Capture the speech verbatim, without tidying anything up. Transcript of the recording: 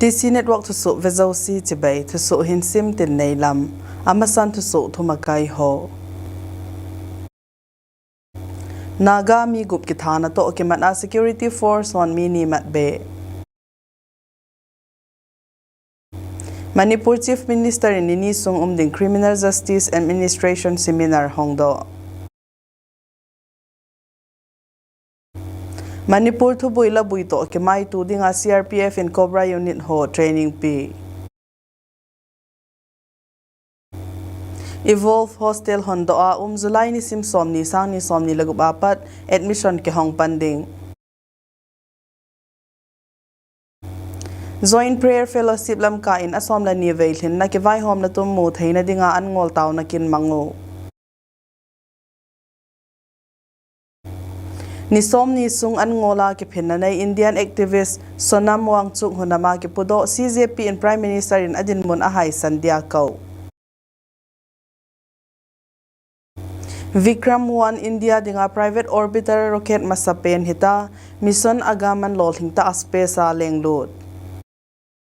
T C Network thusoh vejouse chibai, thusoh hin simtin neilam. Amasan thusoh thumakai ho. Naga mi gup kithana toh kimat a security force hon mi ni matbe. Manipur Chief Minister in nini sung umding Criminal Justice Administration Seminar hongdoh. Manipur thubui labui toh kimaitu dinga C R P F in Cobra Unit ho training pe. Evolve Hostel hondoh a um July nisim somni, sangni somni le gup apat admission kihong pan ding. Joint Prayer Fellowship Lamka in asom le ni vei lhinna kivaihomna tum mu theina dinga an ngol taona kin mang u. Ni somni sung an ngol a kiphinna nei Indian activist Sonam Wangchuk hunam a kipudoh, C J P in Prime Minister in adinmun ahaisan dia kou. Vikram one India dinga private orbiter rocket masapen hita, mission Agamayan lolhing tah a space a lenglut.